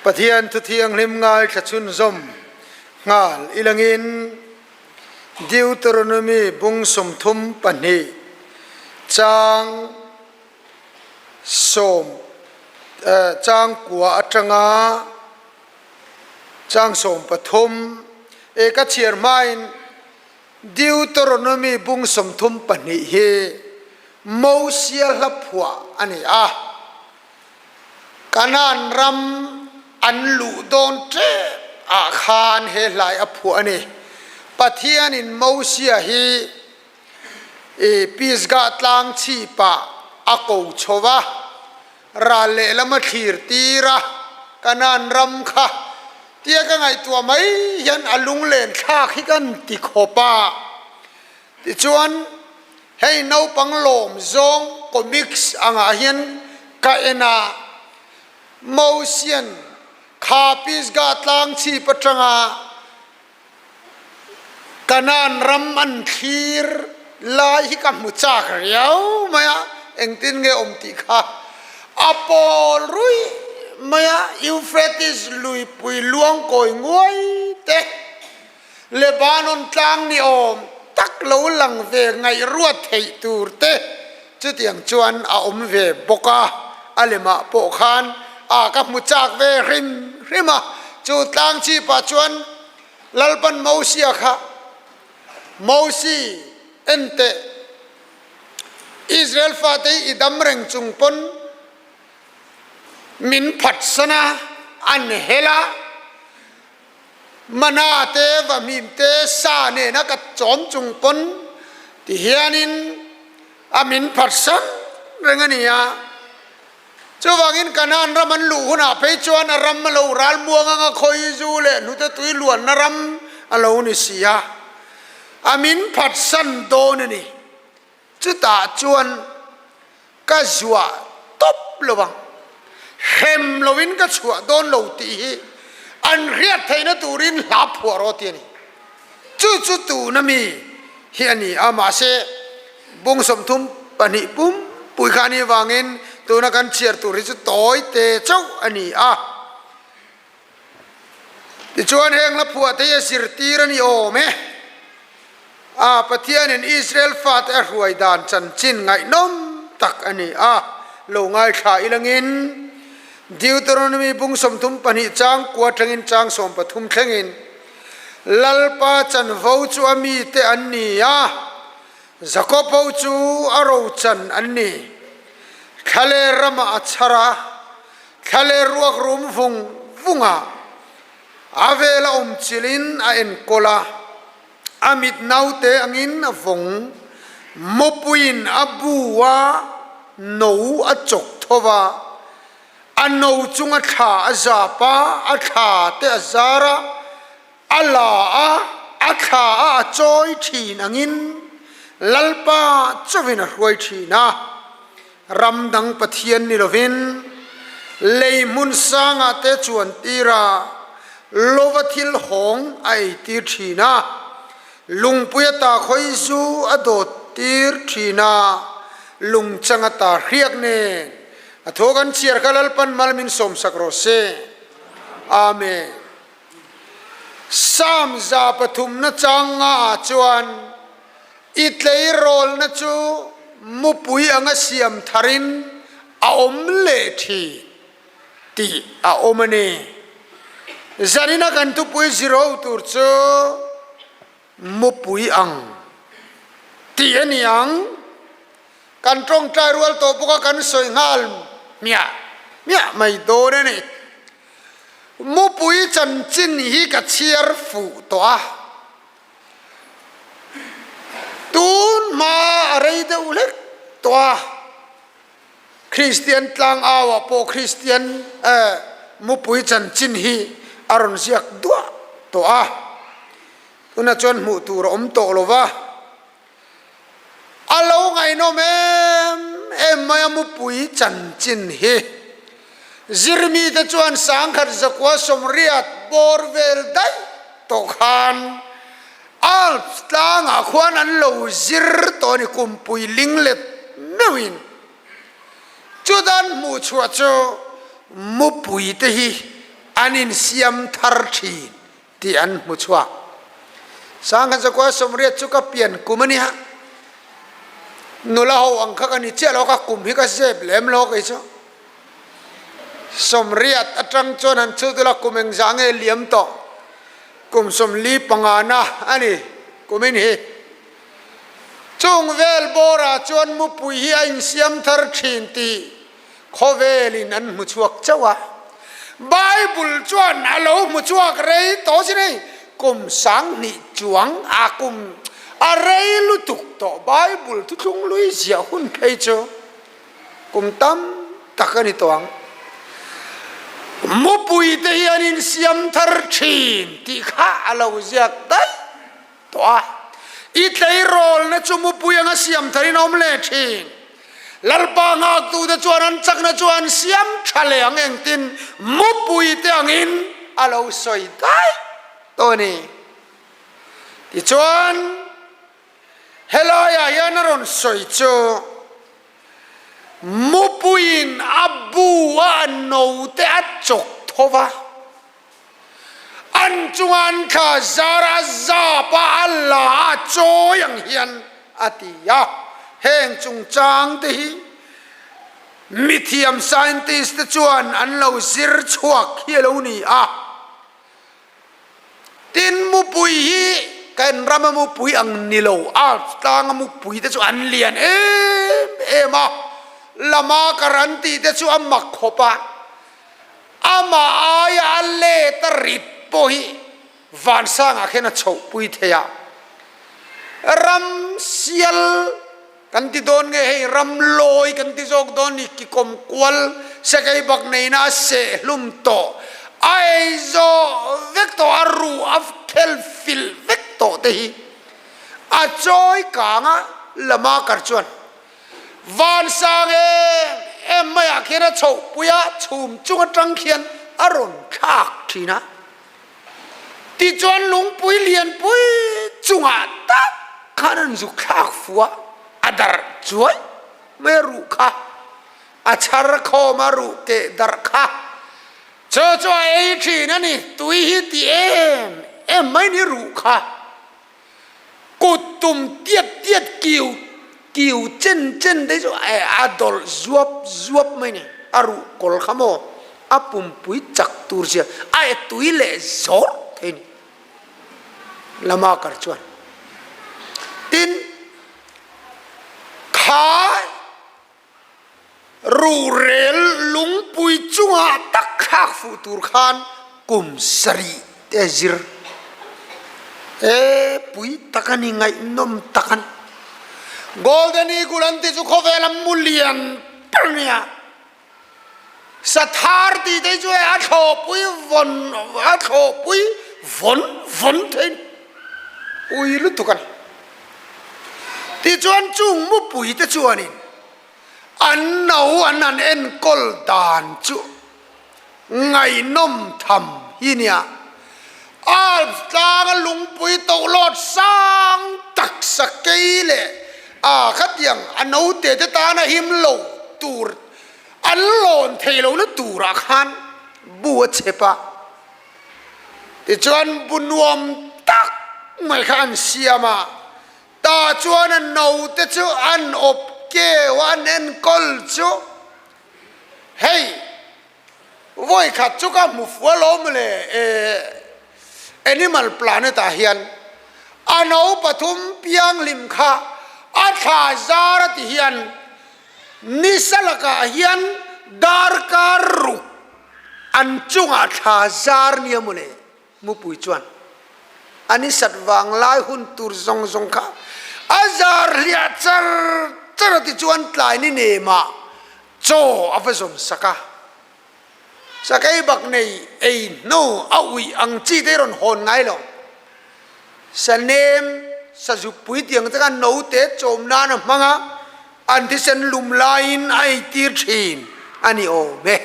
Pathian thu thianghlim ngaithla chhunzawm nghal ilangin Deuteronomy bung 32 chang sawm chang kua atanga chang 13 e ka chhiar hmain Deuteronomy bung 32 hi Mosia hla phuah a ni a. Kanaan ram an luh dawn tep ah khan he hlai a phuah a ni. Pathianin Mosia hi i Pisgah tlang chhipah a ko chho va, ral lehlam a thlir tir a, Kanaan ram kha tia ka ngaihtuah mai hian a lunglen thlak hi kan ti khawp a. Tichuan, hei naupang lawm zawng comics angah hian ka en a, Mosian kha Pisgah tlang chhip atanga Kanaan ram an thlir lai hi ka hmu chak riau mai a, engtin nge awm tih kha a pawl ruih mai a, Euphrates luipui luang kawi nguai te. Lebanon tlang ni awm tak lo lang ve ngaihruat theih tur te chutiang chuan a awm ve bawk a, a lemah pawh khan a ka hmu chak ve hrim hrim a, chu tlang chipah chuan Lalpan Mosia kha, Mosi, en teh, Israel fate hi i dam reng chung pawn min phatsan a, an hel a, Mana te vahmim te sa nena ka chawm chung pawn ti hianin a min phatsan reng a ni a. Chuvangin Kanaan ram an luh hunah phei chuan a ram a lo ral muang anga khawi zu leh hnute tui luanna ram a lo ni si a, a min phatsan dawn a ni. Chutah chuan ka zuah tawp lo ang, hrem loin ka chhuah dawn lo tih hi an hriat theihna turin hla phuah rawh ti a ni. Chu chu tuna mi hi a ni a, mahse bung 32 pum pui kha a nih avangin tuna kan chhiar tur hi chu tawi te chauh a ni a. Tichuan heng hla phuah te hi a zirtir a ni awm e. A Pathianin Israel fate a hruai dan chanchin ngaihnawm tak a ni a, lo ngaithla ilangin Deuteronomy bung 32 chang kua thlengin chang 13 thlengin Lalpa chanvo chu a mite an ni a, Jakob ho chu a rochan an ni. Thlaler ramah a chhar a, Thla leh ruak rum vung vung a, a vel a awm chilhin a enkawl a, a mit naute angin a vawng, mawpuiin a bu a, no a chawk tho va, a no chunga thla a zap a, a thla te a zar a, a la a, a thla a a chawi thin angin Lalpa chauhin a hruai thin a, ram dang Pathian ni lovin lei hmun sangah te chuan tir a, lova thil hawng a ei tir thin a, lungpui ata khawi zu a dawt tir thin a, lungchang ata hriak nen a thaw kan chhiar kha Lalpan mal min sawmsak rawh se. Amen. Psalm 103 chang nga ah chuan i tleirawlna chu mupui anga siam tharin a awm leh thin tih a awm a ni. Zanina kan thupui zirho tur chu mupui ang tih a ni ang. Kan tawngtai rual tawh bawk a kan sawi nghal hmiah hmiah mai dawn a ni. Mupui chanchin hi ka chhiar fuh tawh a, tun hma a rei deuh hlek tawh a, Kristian tlangauah pawh Kristian mupui chanchin hi a rawn ziak duah tawh a, tunah chuan hmuh tur a awm tawh lo va. A lo ngaihnawm em em mai a mupui chanchin hi. Zirmite chuan 1980 bawr vel daih tawh khan Alps tlangah khuan an lo zir tawh a ni kumpui linglet meuhin. Chutan hmuhchhuah chu. Mupui te hi an insiam thar thin tih an hmu chhuak. Sangha zakua 80 chu ka pian kum a nia. Nula ho ang kha ka ni chiah lo, ka kum hi ka zep lem lo kei chu. 80 atang chuan han chhut ila kum engzah nge liam tawh. Kum 45 na a ni kumin hi. Chung vel bawrah chuan mupui hi a insiam thar thin tih Khawvelin an hmu chhuak chauh a, Bible chuan a lo hmu chhuak rei tawh sin hei, kum 2000 chuang a kum a rei lutuk tawh Bible thuthlung lui ziah hun phei chu kum tam tak a ni tawh ang. Mupui te hi an insiam thar thin tih kha a lo ziak daih tawh a, i tleirawlna chu mupui anga siam tharin a awm leh thin. Lalpa nghaktute chuan an chakna chu an siam tha leh ang engtin mupui te angin a lo sawi daih tawh a ni. Tichuan, helaiah hian a rawn sawi chu mupuiin a bu a a note a chawk tho va. An chunga an thla zar a zap a, a la a chawi ang hian a ti a. Heng chungchang te hi mithiam scientist te chuan an lo zir chhuak hi a lo ni a. Tin, mupui hi kan rama mupui ang ni lo, Alps tlanga mupui te chu an lian em em a, lama kar an tih te chu a mak khawp a. Amah aia a let a rit pawh hi vansangah khian a chhohpui thei a. Ram sial kan ti dawn nge hei ram lawi kan ti zawk dawn ni kikawm kual sakei bak neina a seh hlum tawh a ei zawh vek tawh a ruh a khel fil vek tawh te hi a chawi kang a lama kar chuan Vansang em em maiah khian a chhohpui a, chhum chung atang khian a rawn thlak thin a. Tichuan lungpui lianpui chungah tak khan an zuk thlak fuh a, a darh chuai mai a ruh kha, a chhar khawm a ruh keh darh kha. Chu chu a ei thin a ni, tui hi ti em em mai ni ruh kha. Kut tum tiat tiat kiu kiu chen chen te chu a dawlh zuap zuap mai ni. A ruh kawl kha maw a pumpui chak tur zia a e tui leh zawr thei ni. Lama kar chuan tin kha Rurel lungpui chungah tak thlak fuh tur khan kum sarih te a zir. E pui tak a ni, ngaihnawm tak a ni. Golden Eagle an ti chu khawvel a mu lian ber a nia. Sathar tih te chu a thlawhpui vawn a thlawhpui vawn vawn thei pui lutuk a ni. Tichuan chung mupui te chuanin an no an han enkawl dan chu ngaihnawm tham hi nia. Alps tlanga lungpui tohlawt sang tak sakei leh a khatiang a note te tana him lo tur An lawn thei lohna turah khan bu a chep a, tichuan bu nuam tak mai kha an siam a, tah chuan a naute chu an awp keu a, an enkawl chu hei vawi khat chu ka hmu fual awm le e Animal Planet ah hian a no pathum pianghlim kha a thla zar a ti hian Nisa lakah hian darkar ruk an chungah thla zar nia mawle mupui chuan a nisat vang lai hun tur zawng zawng kha a zar hliah char char a tichuan tlai ni nemah chaw a va zawn sak a, sakei bak nei ei hnu a uih ang chi te rawn hawn ngai lo. Sanem sazupui tiang te khan note chawm nan a hmang a, an thisen lum laiin a eitir thin a ni awm e.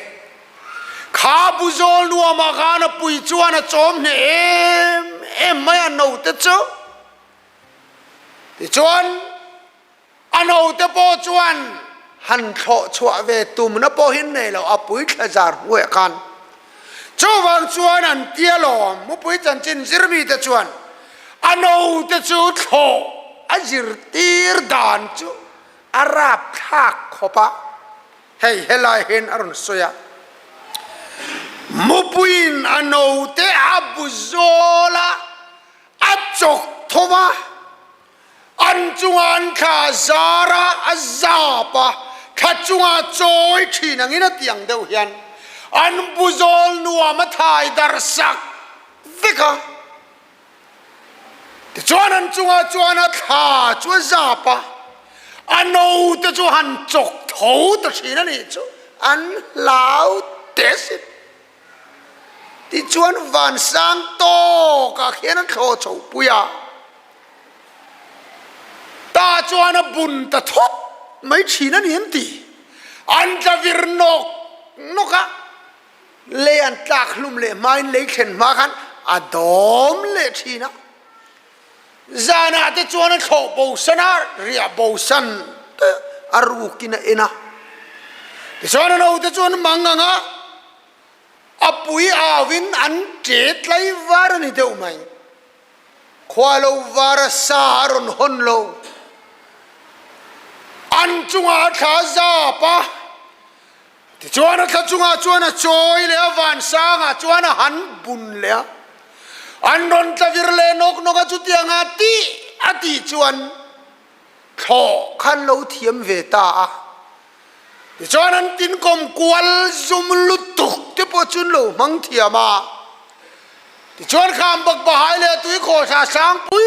Kha bu zawl nuamah khan a pui chuan a chawm hneh em em mai a note chu. Tichuan a note pawh chuan. Han thlawh chhuah ve tumna pawhin nei lo a pui thla zar hnuaiah khan. Chuvang chuan an tia lawm mupui chanchin zir mite chuan a note chu thlawh a zirtir dan chu a rapthlak khawp a, hei helai hian a rawn sawi a, Mupuiin a note a bu zawl a, a chawk tho va, An chunga an thla zar a, a zap a, thla chunga chawi thin angin a ti ang deuh hian an bu zawl nuam a thai darh sak vek a. Tichuan an chungah chuan a thla chu a zap a, a note chu han chawk tho ta thin a nih chu, an hlau teh sin. Tichuan vansang tawkah khian a thlawh chho pui a, tah chuan a bun ta thawt mai thin a ni an ti. An tla vir nawk nawk a, lei an tlak hlum leh hmain lei thlen hma khan a dawm leh thin a. Zanah te chuan a thlawh bosan a, riah bosan te a rukin a en a. Tichuan a naute chuan mang ang a, a pui auin an ṭe tlai var a ni deuh mai. Khua lo var a sa a rawn hawn lo. An chungah a thla zap a, Tichuan a thla chungah chuan a chawi leh a, vansangah chuan a han bun leh a. An rawn tla vir leh nawk nawk a, chutianga tih a tih chuan thlawh kha an lo thiam ve ta a. Tichuan an tinkawm kual zum lutuk te pawh chu an lo hmang thiam a. Tichuan kham bak bahai leh tui khawhthla sang pui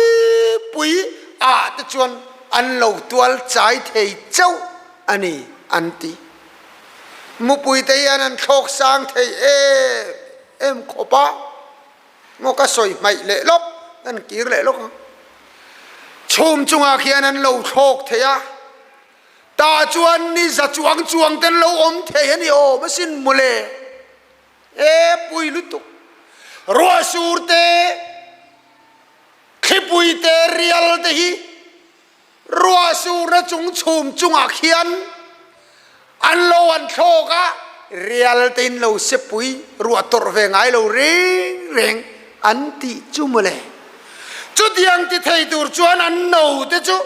pui ah te chuan an lo tual chai thei chauh a ni an ti. Mupui te hian an thlawk sang thei em em khawp a, maw ka sawi hmaih leh lawk, kan kir leh lawk ang. Chhum chungah khian an lo thlawk thei a, tah chuan ni za chuang chuang te an lo awm thei a ni awm asin mawle. E pui lutuk, ruah sur te, thlipui te, rial te hi Ruah surna chung chhum chungah khian an lo an thlawk a, rial tein lo sepui ruah tawrh ve ngai lo reng reng an tih chu mawle. Chutiang ti thei tur chuan an note chu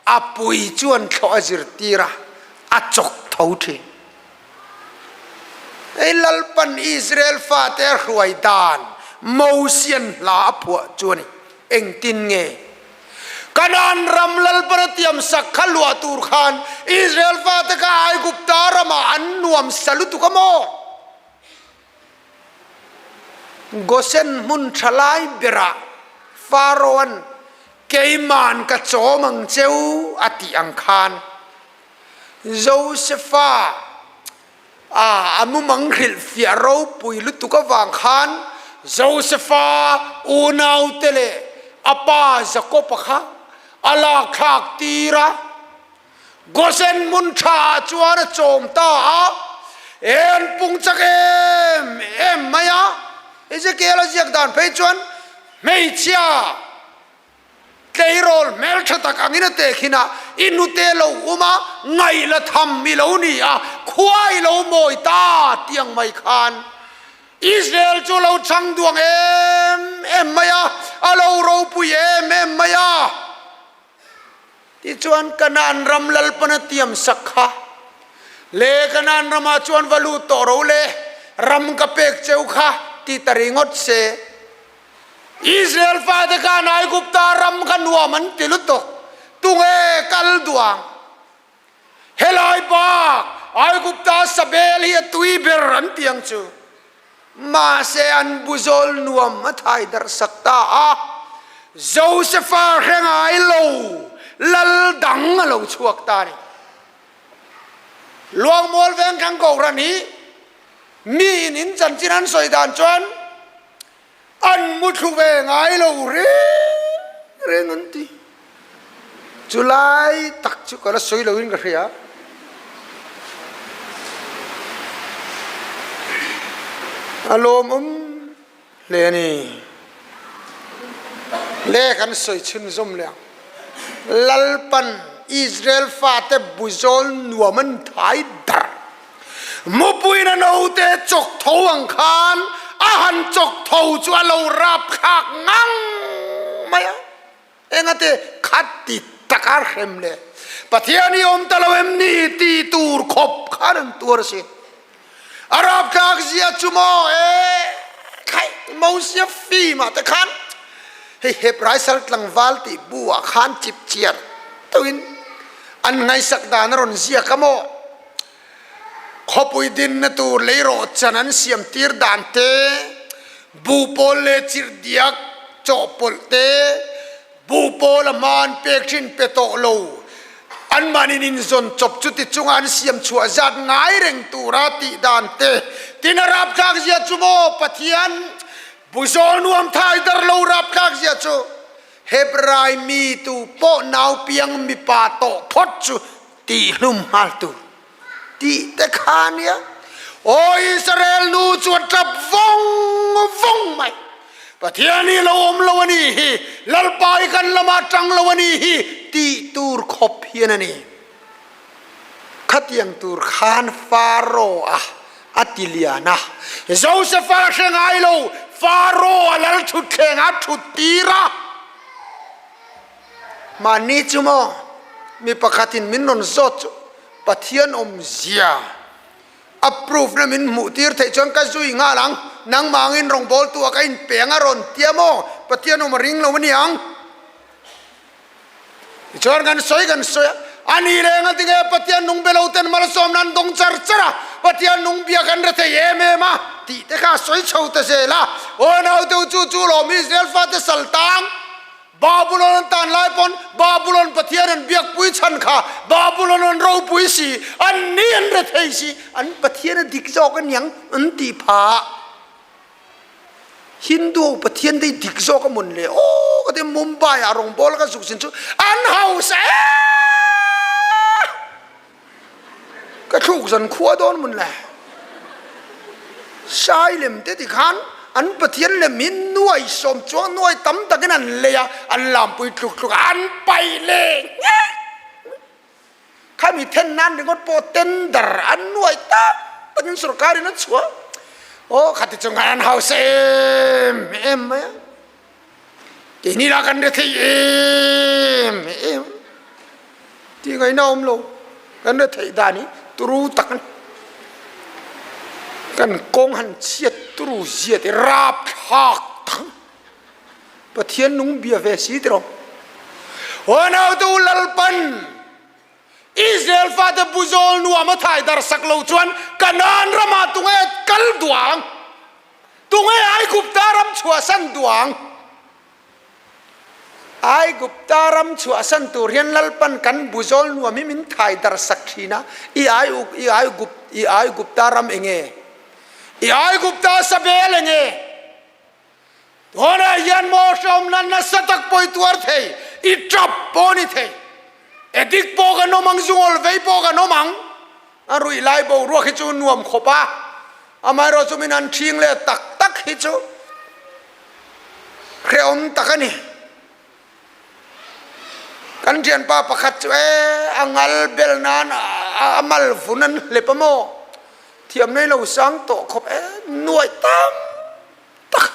a pui chuan thlawh a zirtir a, a chawk tho thin. Hei Lalpan Israel fate a hruai dan Mosian hla a phuah chu a ni. Engtin nge? Kanaan ram Lalpan a tiamsak kha luah tur khan Israel fate kha Aigupta ramah an nuam sa lutuk a maw? Gosen hmun tha lai berah Pharaoh-a'n Keima'n ka chawm ang cheu a tih ang khan Josefa a a mumang hrilhfiah ropui lutuk avang khan Josefa unaute leh a pa Jakob-a kha a lakthlak tir a, Gosen hmun thaah chuan a chawm ta a, e an pung chak em em mai a, Ezekiel-a ziak dan phei chuan hmeichhia, Tleirawl hmeltha tak angin a tehkhin a, i nute lo um a, ngaih la tham i lo ni a, khua i lo mawi ta tih ang mai khan Israel chu lo chhang duang em em mai a, a lo ropui em em mai a. Tichuan Kanaan ram Lalpan a tiam sak kha, Le Kanaan ramah chuan va lut tawh ro le, ram ka pek cheu kha ti ta ringawt se. Israel fate khan Aigupta ram kha nuam an ti lutuk, tunge kal duang? Helai bak Aigupta sabel hi a tui ber an ti ang chu. Mahse an buzawl nuam a thai darh sak ta a, Josefa hre ngai lo lal dang a lo chhuak ta a ni. Luangmual vengthlang Kohhran hi mi in in chanchin an sawi dan chuan An muthlu ve ngai lo reng reng an ti. Chu lai tak chu ka la sawi loin ka hria. A lawmawm hle a ni. Le kan sawi chhunzawm leh ang. Lalpan. Israel fate buzawl nuam an thai darh. Mupuina naute chawk tho ang khan a han chawk tho chu a lo rap thlak ngang mai a. Engate khat ti taka hrem le Pathian i awm ta lo em ni ti tur khawp khan an tuar a si. A rapthlak zia chu maw e khaih Mosia film ah te khan hei Hebrai sal tlangval tih bu ah khan chip chiar deuhin an ngaihsak dan a rawn ziak a maw. Khawpui dinna tur leirawh chan an siam tir dan te, buhpawl leh chirhdiak chawhpawlh te, buhpawl a hma an pek thin pe tawh lo, anmahniin inzawn chawp chuti chunga an siam chhuah zat ngai reng tura tih dan te, tin a rapthlak zia chu maw Pathian buzawl nuam thai dar lo rapthlak zia chu Hebrai mi tu pawh naupiang mipa tawh phawt chu Tihhlum nghal tur tih te kha nia. Aw Israel nu chu a tap vawng vawng mai. Pathian hi lo awm lo a nih hi, Lalpa hi kan lamah tang lo a nih hi tih tur khawp hian a ni. Khatiang tur khan Pharaoh-a a ti lian a, Josefa hre ngai lo, Pharaoh-a lal thutthleng a thut tir a. Mahni chu maw mi pakhatin min rawn zawt chu Pathian awmzia a proof na min hmuh tir theih chuan ka zui nghal ang, nangmah angin rawngbawltu ah ka inpeng a rawn tia maw Pathian awm a ring lo a ni ang. Tichuan kan sawi kan sawi a, a ni leh enga tinge Pathian nung be lo ten malsawmna an dawng char char a, Pathian nung bia kan re thei em em a tih te kha a sawi chho ta zel a, aw naute chu chu lawm Israel fate sal tang Babulon an tan lai pawn Babulon Pathian an biakpui chhan kha Babulon an ropui si, an ni an rethei si, an Pathian a dik zawk aniang an tih phah. Hindu Pathian te hi dik zawk a mawn le aw ka ti Mumbai ah rawngbawl ka zuk zin chu an hausa ee! Ka thluk zan khua dawn mun le. Sai lem te ti khan an Pathian lem hi nuai sawm chuang nuai tam takin an lei a, an lampui tluk tluk a, an paih leh nghek. Khami then nan ringawt pawh tender an nuai tam takin sorkar in a chhuah. Aw khati chung khan an hausa em em mai a. Keini lah kan rethei em em tih ngaihna awm lo, kan rethei dan hi turu tak a ni. Kan kawng han chhiat turu zia te rapthlak tak Pathian nung bia ve si tiraw. Aw nautu Lalpan Israel fate buzawl nuam a thai dar sak lo chuan Kanaan ramah tunge kal duang? Tunge Aigupta ram chhuahsan duang? Aigupta ram chhuahsan tur hian Lalpan kan buzawl nuam hi min thai dar sak thin a, i i Aigup i Aigupta ram enge? I Aigupta sabel enge? Tunah hian maw hrehawmna nasa tak pawi tuar thei, i tap pawh ni thei, edik pawh kan awm ang, zungawl vei pawh kan awm ang, a ruih lai boruak hi chu nuam khawp a, amaherawh chu min han ṭhing leh tak tak hi chu hrehawm tak a ni. Kan ṭhianpa pakhat chu e a ngal bel nan a mal vun an hlep a maw? Thiam nei lo sang tawh khawp e nuaih tam tak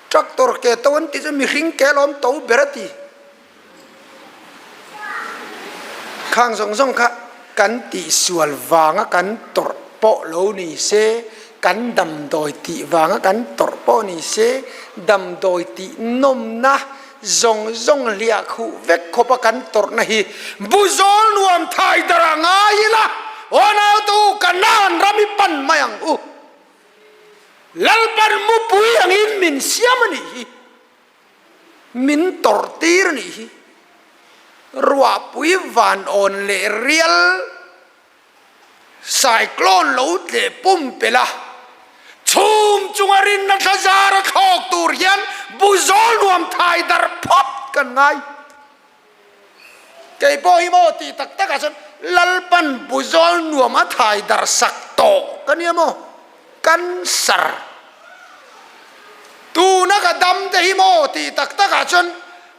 tractor ke to an tih chu mihring ke alawm to ber a ti. Khang zawng zawng kha kan tihsual vanga kan tawrh pawh lo ni se, kan damdawi tih vanga kan tawrh pawh ni se, damdawi tih nawmna zawng zawng hliah khuh vek khawpa kan tawrhna hi buzawl nuam thai darah ngai ila, aw naute u Kanaan ram hi pan mai ang u. Lalpan mupui angin min siam a nih hi. Min tawrh tir a nih hi. Ruahpui van awn leh rial cyclone lo tleh pumpelh a, chhum chunga rinna thla zar a thlawk tur hian buzawl nuam thai darh phawt kan ngai. Kei pawh hi maw tih tak takah chuan Lalpan buzawl nuam a thai darh sak tawh ka nia maw? Cancer. Tuna ka dam te hi maw tih tak takah chuan.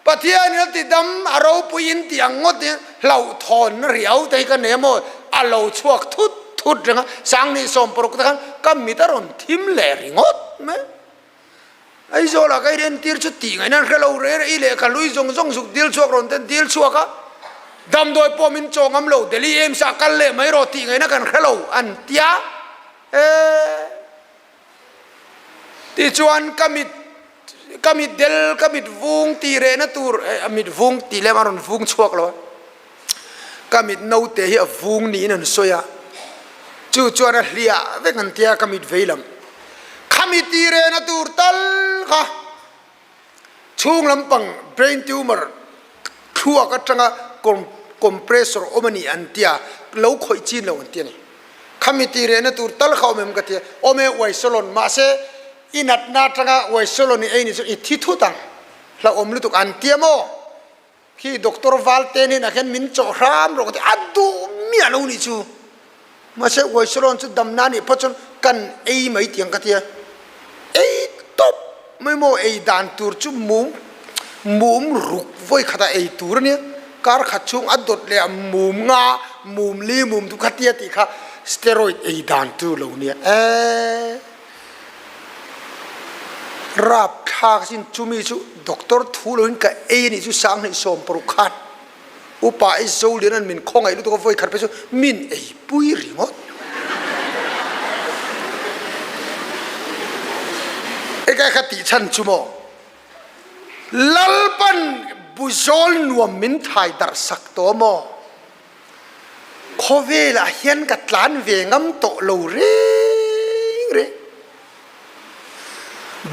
Pathianin a ti dam a ropui in tih ang ngawt hi hlauhthawnna riau te hi ka nei a maw? A lo chhuak thut thut reng a, Sanghnih 60 te khan ka mit a rawn thim leh ringawt mai. Aizawlah ka inentir chu tih ngaihna an hre lo reng reng, i lehkha hlui zawng zawng zuk dil chhuak rawn ten dil chhuak a, damdawi pawh min chaw ngam lo, Delhi AIIMS ah kal leh mai rawh tih ngaihna kan hre lo an tia e. Tichuan ka mit ka mit del ka mit vung tih rehna tur a mit vung tih lem a rawn vung chhuak lo a, ka mit naute hi a vung niin an sawi a, chu chuan a hliah vek an tia ka mit vei lam. Khami tih rehna tur tal kha chhung lampang brain tumor thluak atanga compressor awm a ni an tia, lo khawih chin lo an ti a ni. Khami tih rehna tur tal kha awm em ka ti a, awm e uai salon mahse i natna atanga uai salon i ei ni chu i thi thut ang, hlauhawm lutuk an tia maw? Khi Doctor Valte hnenah khian min chawh hram rawh ka ti, a duh miah lo nih chu. Mahse Uaisalawn chu damna nih phawt chuan kan ei mai tiang ka ti a, ei tawp mai maw ei dan tur chu mum mum ruk vawi khatah ei tur a nia, kar khat chhung a dawt leh a mum nga mum li mum chu kha tia tih kha steroid ei dan tur lo nia eeh. Rapthlak sin chumi chu doctor thu loin ka ei anih chu sanghnih 60 khan upa i Zolian an min khawngaih lutuk a vawi khat phei chu min ei pui ringawt. Eka kha tih chhan chu maw Lalpan buzawl nuam min thai darh sak tawh maw? Khawvelah hian ka tlan ve ngam tawh lo reng reng.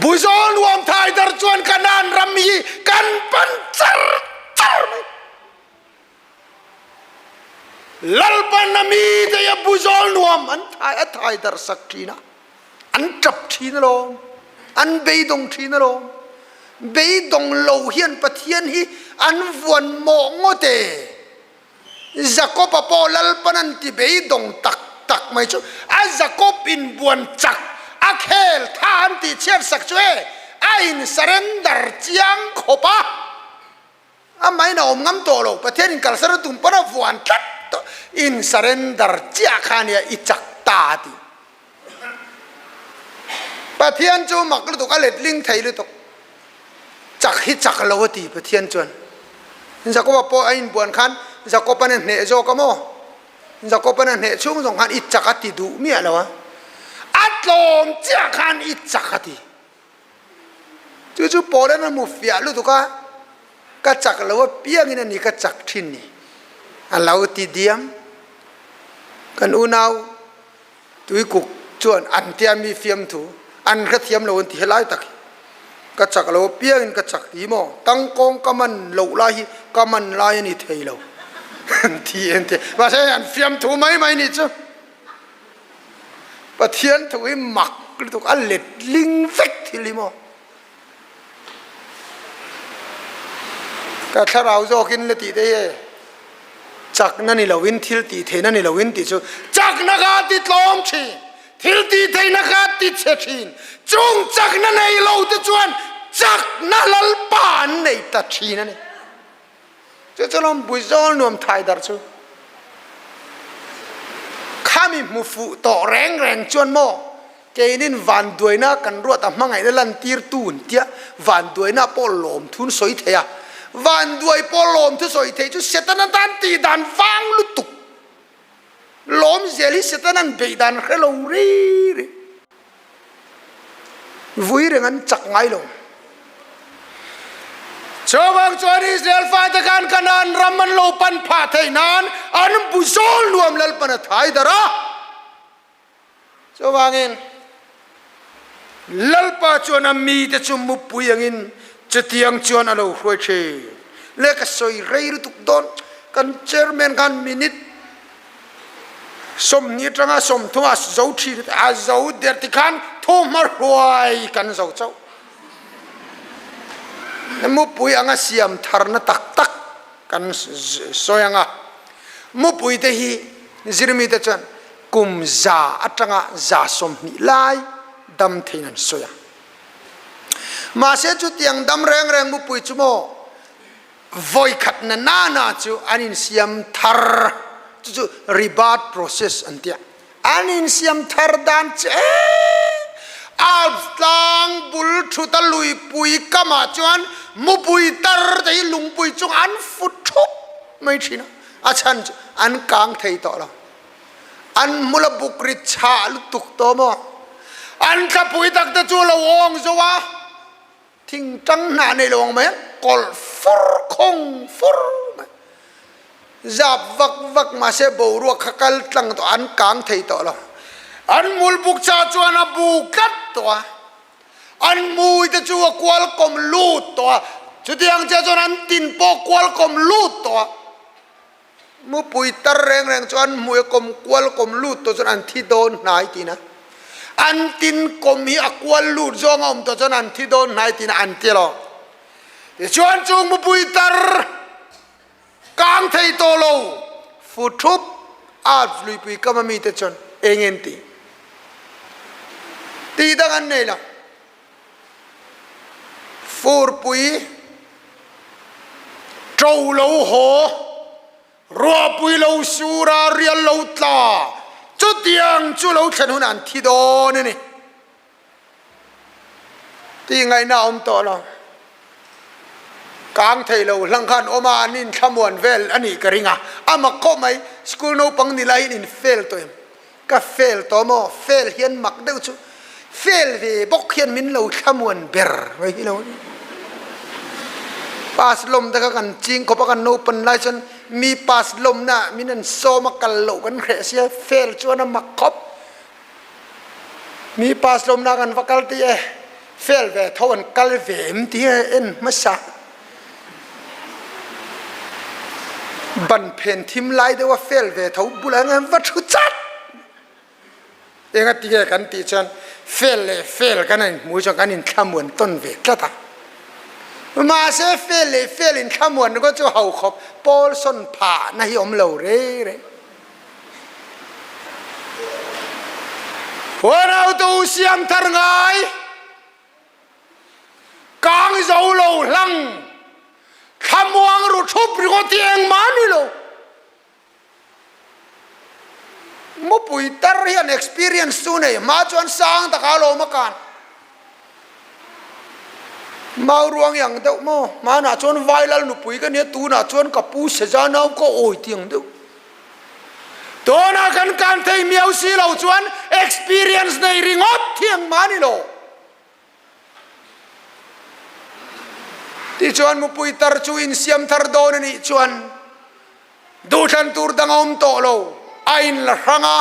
Buzawl nuam thai dar chuan Kanaan ram hi kan pan char char mai. Lalpan a mite hi buzawl nuam an thai a thai dar sak thin a. An tap thin alawm. An beidawng thin alawm. Beidawng lo hian Pathian hi an vuan mawh ngawt e. Jakob-a pawh Lalpan an ti beidawng tak tak mai chu a Jakob inbuan chak a khel tha an tih chhiat sak chu e a in surrender chiang khawp a, amahin a awm ngam tawh lo, Pathian in kalsan a tum pawn a vuan tlat tawh, in surrender chiah kha ania i chak ta a ti. Pathian chu mak lutuk a letling thei lutuk. Chak hi chak lo a ti Pathian chuan. Jakoba pawh a inbuan khan Jakob-an a hneh zawk a maw? Jakob-an a hneh chhung zawng khan i chak a ti duh miah lo a. A tlawm chiah khan i chak a ti. Chu chu Paul-an a hmu fiah lutuk a, ka chak lo apiangin a ni ka chak thin ni. A lo ti diam. Kan unau Tuikuk chuan an tia mi fiamthu an hrethiam lo an ti helai tak hi ka chak lo apiangin ka chak ti maw tangkawng ka man loh lai hi ka man lai a ni thei lo an ti an ti mahse an fiamthu mai mai nih chu Pathian thu hi mak lutuk a letling vek thil hi maw Ka thlarau zawkin la tih daih e. Chakna ni loin thil tih theihna ni loin tih chu chakna kha a ti tlawm thin, thil tih theihna kha a ti chhe thin. Chung chakna nei lo te chuan chakna Lalpa an nei ta thin a ni. Chu chu lawm Buizawl nuam thai darh chu. Khami hmu fuh tawh reng reng chuan maw keinin vanduaina kan ruat a hmangaihna lantirtu an tia vanduaina pawh lawmthu an sawi thei a, vanduai pawh lawmthu sawi thei chu Setana tan tih dan vang lutuk. Lawm zel hi Setana'n beih dan hre lo ri ri. Vui reng an chak ngai lo. Chuvang chuan Israel fate khan Kanaan ram an lo pan phah theih nan an bu zawl nuam Lalpan a thai darh a. Chuvangin Lalpa chuan a mite chu mupui angin chutiang chuan a lo hruai thin. Le ka sawi rei lutuk dawn, kan chairman khan minute 20 atanga 30 a zo thin a zo der ti khan thuhma hruai kan zo chauh. Mupui anga siam tharna tak tak kan sawi anga mupui te hi zirmite chuan kum za atanga 120 lai dam theiin an sawi a. Mahse chutiang dam reng reng mupui chu maw? Vawikhat na nana chu an insiam thar, chu chu rebirth process an tia. An insiam thar dan che Alps tlang bul thut a luipui kamah chuan mupui tar te hi lungpui chung an fu thup mai thin a, a chhan chu an kang thei tawh lo. An hmul a buk ri chhah lutuk tawh maw? An thlapui tak te chu a lo awng zo a. Thingtang hnah nei lo ang mai a, kawlh fur khawng fur mai. Zap vak vak mahse boruak kha kal tlang tawh an kang thei tawh lo. An mul buk cha chuan a bu tlat tawh a, an hmui te chu a kual kawm lut tawh a, chutiang chiah chuan an tin pawh kual kawm lut tawh a. Mupui tar reng reng chu an hmui a kawm kual kawm lut tawh chuan an thi dawn hnai tiin a, an tin kawm hi a kual lut zawng a awm tawh chuan an thi dawn hnai tiin an ti lo. Tichuan chung mupui tar kang thei tawh lo fu thup Alps luipui kam a mite chuan eng en ti tih dang an nei lo. Furpui ṭo lo haw, ruahpui lo sur a, rial lo tla, chutiang chu lo thlen hunah an thi dawn a ni. Tih ngaihna a awm tawh lo. Kang thei lo hlang khan awm a, an inthlamuan vel a nih ka ring a, a mak khawp mai, school naupang ni laiin in fail tawh em? Ka fail tawh maw? Fail hian mak deuh chu fail ve bawk hian min lo thlamuan ber mai hi lo a ni. Pass lawm te kha kan ching khawp a, kan naupan lai chuan mi pass lawmna min an sawm a, kal loh kan hreh sia, fail chuan a mak khawp. Mi pass lawmna kan va kal tih e, fail ve tho an kal ve em tih a en hmasa. Ban phen thim lai deuh a fail ve tho bulah hian va thu chat. Enga tinge kan tih chuan fail leh fail kan in hmuh chuan kan inthlamuan tawn ve tlat a. Mahse fail leh fail inthlamuan ringawt chu ho khawp pawl sawn phahna hi awm lo rei rei. Huanautu siam thar ngai kang zo lo hlang thlamuang ru thup ringawt hi engmah ni lo. Mupui tar hian experience chu nei hma chuan sang taka lawm a kan. Mau ruang i ang deuh maw? Hmanah chuan Vailal nupui ka nia, tunah chuan ka pu Seza nau ka awi ti ang deuh. Tunah kan kan thei miau si lo chuan experience nei ringawt thiang mah ni lo. Tichuan mupui tar chu insiam thar dawn a nih chuan duhthlan tur dang a awm tawh lo, a inla hrang a.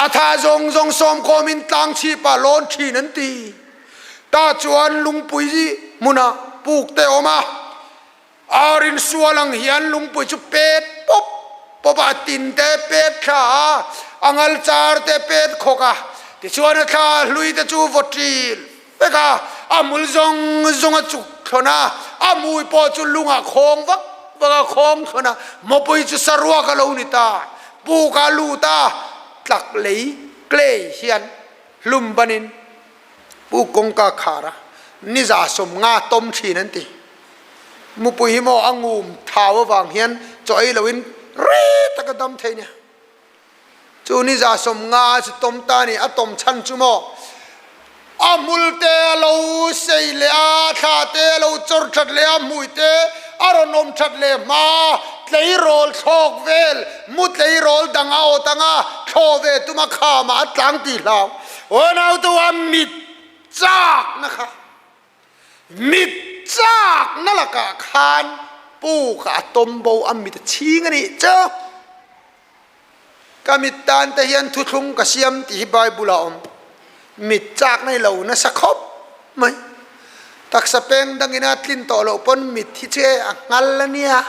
A tha zawng zawng sawmkhawmin tlang chhip ah lawn thin an ti. Tah chuan lungpui hmunah puk te a awm a, ar in sual ang hian lungpui chu pet pawp pawp a, a tin te pet thla a, a ngal char te pet khawk a, tichuan a thla hlui te chu vaw ṭil vek a, a hmul zawng zawng a chuk thlawn a, a hmui pawh chu lungah khawng vak vak a khawng thlawn a, mawpui chu saruak a lo ni ta, puk a lut a, tlak lei clay hian hlum banin puk kawngka khar a, niza 50 tawm thin an ti. Mupui hi maw a ngum thau avang hian chaw ei loin rei tak a dam thei nia. Chu ni 50 chu tawm ta ni, a tawm chhan chu maw? A hmul te a lo sei leh a, thla te a lo chawr that leh a, hmui te a rawn awm that leh hma, tleirawl thlawk vel, mu tleirawl dang a awt ang a, thlawh ve tum a khamah a tlang tih hlau. Aw naute u, a mit chakna kha. Mit chakna lakah khan puk a tawm bo, a mit a chhing a nih chu. Ka mit tan te hian thuthlung ka siam tih hi Bible ah a awm. Mit chakna hi lo nasa khawp mai. Taksa peng dangin a tlin tawh loh pawn mit hi che a nghal a nia.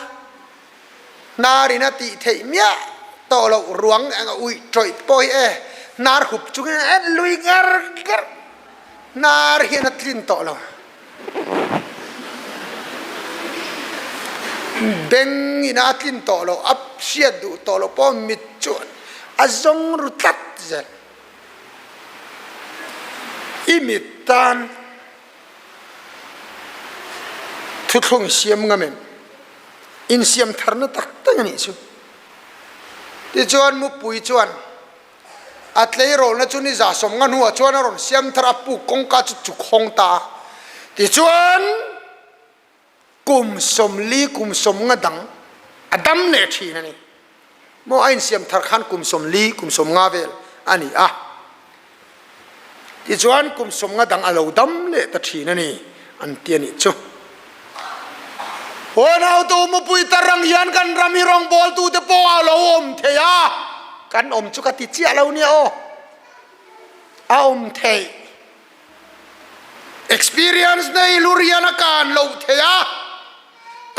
Hnar in a tih theih miah tawh loh ruang eng a uih tawih pawh hi e hnar hup chungin a en lui ngar ngar. Hnar hian a tlin tawh lo. Beng in a tlin tawh lo, a hriat duh tawh loh pawh mit chu a zawng ru tlat zel. I mit tan thuthlung i siam ngam em? Insiam tharna tak tak a nih chu. Tichuan mupui chuan a tleirawlna chu ni 150 hnuah chuan a rawn siam thar a, puk kawngka chu chuk hawng ta a. Tichuan kum 40 kum 50 dang a dam leh thin a ni. Maw a insiam thar khan kum 40 kum 50 vel a ni a. Tichuan kum 50 dang a lo dam leh ta thin a ni an ti a nih chu. Huanautu mupui tarang hian kan ram hi rawngbawltute pawh a lo awm thei a, kan awm chu ka ti chiah lo nia aw, a awm theih. Experience nei lurian a kan loh thei a,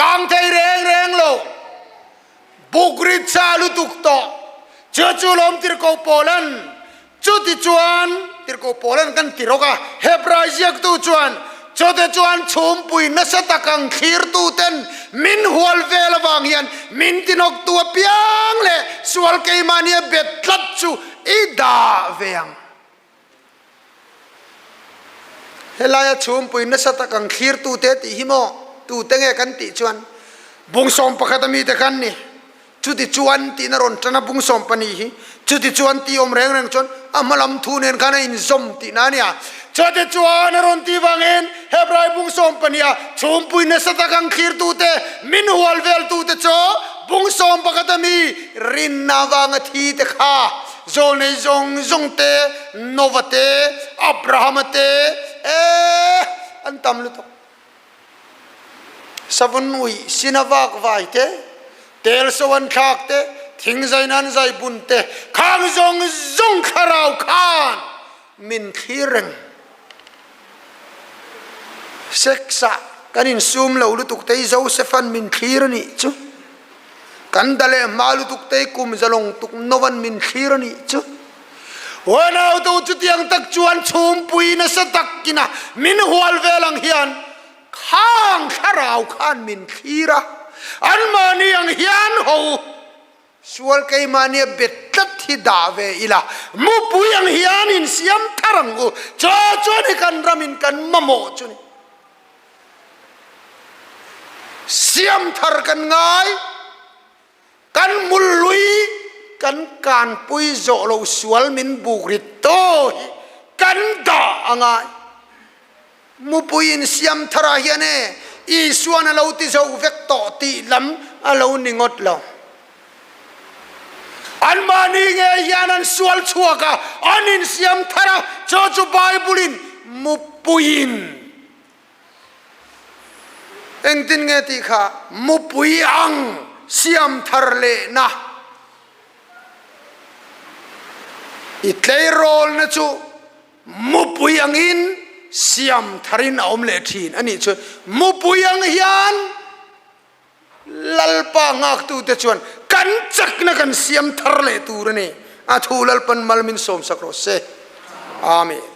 kang thei reng reng lo. Bukrit cha lutuk tawh chu chu lawm tirhkoh Paulan chuti chuan tirhkoh Paulan kan ti rawk a, Hebrai ziaktu chuan chute chuan chhumpui nasa tak ang thlirtu ten min hual vel avang hian min tinawktu apiang leh sual keimahnia bet tlat chu i dah ve ang. Helaia chhumpui nasa tak ang thlirtute tih hi maw tute nge kan tih chuan bung 11 a mite khan ni. Chuti chuan tihna rawn tan a bung 12 hi chuti chuan tih awm reng reng chuan a hma lam thu nen khan a inzawm tihna a nia. Chuti chuan a rawn tih vangin Hebrai bung 12 a chhumpui nasa tak ang thlirtute min hual veltute chu bung 11 a mi rinna vanga thi te kha Zawlnei zawng zawng te, Nova te, Abrahama te, eh, an tam lutuk. Savun uih sin a vak vai te, tel so an thlak te, thingzain an zai bun te, khang zawng zawng thlarau khan min thlir reng. Sex ah kan insum lo lutuk te hi Joseph-a'n min thlir a nih chu. Kan da leh hma lutuk te hi kum zalawng tuk Nova'n min thlir a nih chu. Huanautu chutiang tak chuan chhumpui nasa takin a min hual vel ang hian khang thlarau khan min thlir a, anmahni ang hian ho. Sual keimahnia bet tlat hi dah ve ila, mupui ang hian insiam thar ang u, chaw chuan hi kan ramin kan mamawh chu ni. Siam thar kan ngai, kan mullui kan kanpui zawh lo sual min buk rit to hi kan dah a ngai. Mupui insiam tharah hian e Isuan a lo ti zo vek tawh tih lam a lo ni ngawt lo. Anmahni nge hian an sual chhuak a, an insiam thar a, chu chu Bible-in mupuiin engtin nge tih kha mupui ang siam thar lehna i tleirawlna chu Mupui angin siam tharin a awm leh thin a nih chuan mupui ang hian Lalpa nghaktute chuan kan chakna kan siam thar leh tur a ni. A thu Lalpan mal min sawmsak rawh se. Amen.